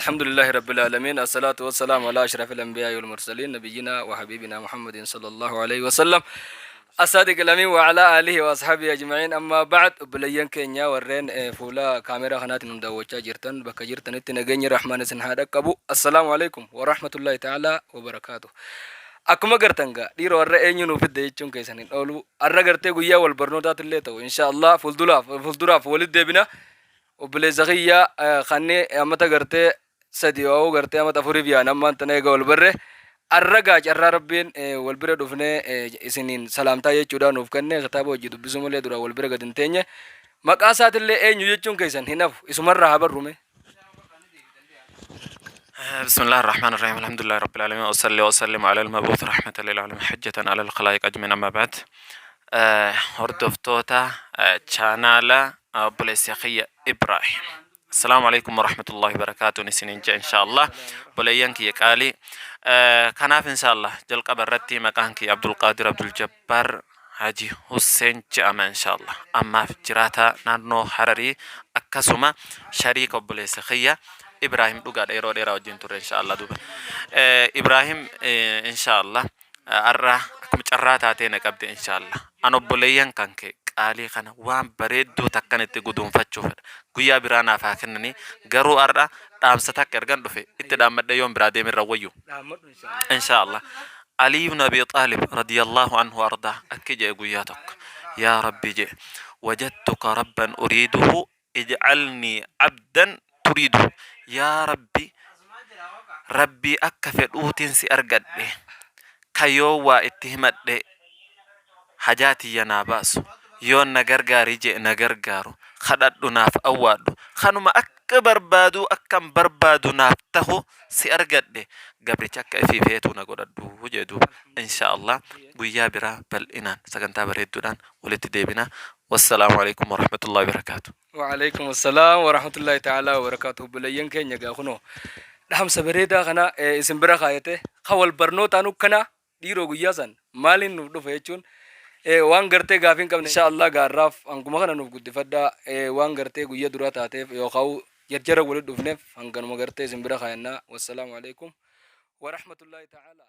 Alhamdulillahi Rabbil Aalamiin Assalaatu wassalaamu alaa ashrafil anbiyaa'i wal mursaliin nabiyyinaa wa habiibinaa Muhammadin sallallahu alayhi wa sallam As-saadiq al-amiin wa alaa aalihi wa ashaabihi ajma'iin ammaa ba'd. Obboleeyyan keenya warreen fuula kaameeraa kanaatiin nu daawwachaa jirtan, bakka jirtanitti nageenyi Rahmaan isin haa dhaqqabu. Assalaamu alaykum wa rahmatullahi ta'aalaa wa barakaatuh. Akkuma gartan gaa dhiiroo, har'a eenyu nuu fidde jechuun keessan hin oolu. Har'a gartee guyyaa wal barnootaatillee ta'u, insha Allah fuulduraaf fuulduraaf walitti deebina. Obboleessa kiyya kanni amata gartee 3 yoo gartee amata afuriif yaan ammaan tana eega wal barre, arra gaa carraa Rabbiin wal bira dhufnee isiniin salaamtaa jechuudha nuuf kenne. Kitaaba hojii dubbisuu malee duraan wal bira gad hin teenye. Maqaa isaatillee eenyu jechuun keessan hin hafu, isumarraa haa barru mee. بسم الله الرحمن الرحيم، الحمد لله رب العالمين، وأصلي وأسلم على المبعوث رحمة للعالمين حجة على الخلائق أجمعين، أما بعد. Hordoftoota chaanaala obboleessa kiyya Ibrahim, Assalaamu alaikum warahmatullahi wabarakaatuun isiniin jea insha Allah. Obboleeyyan kiyya qaalii, kanaaf insha Allah jalqaba irratti maqaan kiyya Abdulqaadir Abduljabbaar Haji Husseen je'ama insha Allah. Ammaaf jiraataa naannoo Hararii, akkasuma shariika obboleessa kiyya Ibrahim. Dhugaadha, yeroo dheeraa wajjin turre insha Allah. Duuba Ibrahim, insha Allah har'a akkuma carraa taatee na qabde insha Allah. An obboleeyyan kan kee qaalii kana waan bareedduu takkan itti guduunfachuu fedha. Guyyaa biraa naaf haa kennanii, garuu har'a dhaamsa takka ergan dhufe itti dhaammadhee yoon biraa deeme irra wayyu. Dhaammadhu insha Allah. Insha Allah. Ali ibn Abi Xaalib radiyallahu anhu ardaa akki jedhe guyyaa tokko: "Yaa Rabbi," jedhe, "wajadtuka rabban uriiduhu, ij'alnii abdan turiidu." Yaa Rabbi, Rabbii akka fedhuutiin si argadhe, ka yoo waa itti himadhe hajaa tiyya naa baasu, yoon na gargaari je'e na gargaaru, kadhadhu naaf awwaadhu, kanuma akka barbaaduu akkan barbaadu naaf tahu si argadhe, gabricha akka ifii feetuu na godhadhu jee. Duuba insha Allah guyyaa biraa bal'inaan sagantaa bareedduudhaan walitti deebina. Wassalaamu alaikum warahmatullahi wabarakaatu. Wa'alaikum assalam wa rahmatullahi ta'ala wa barakatuh. Obboleeyyan keenya, gaa kunoo dhaamsa bareedaa kana isin bira kaayate. Ka wal barnootaan ukkana dhiiroo, guyyaa san maaliin nuuf dhufa jechuun waan gartee gaafii hin qabne. Insha Allah gaarraaf hanguma kana nuuf guddifadhaa. Waan gartee guyya duraa taateef yookaan jarjara walitti dhufneef hanganuma gartee isin bira kaayannaa. Wassalaamu alaikum wa rahmatullahi ta'ala.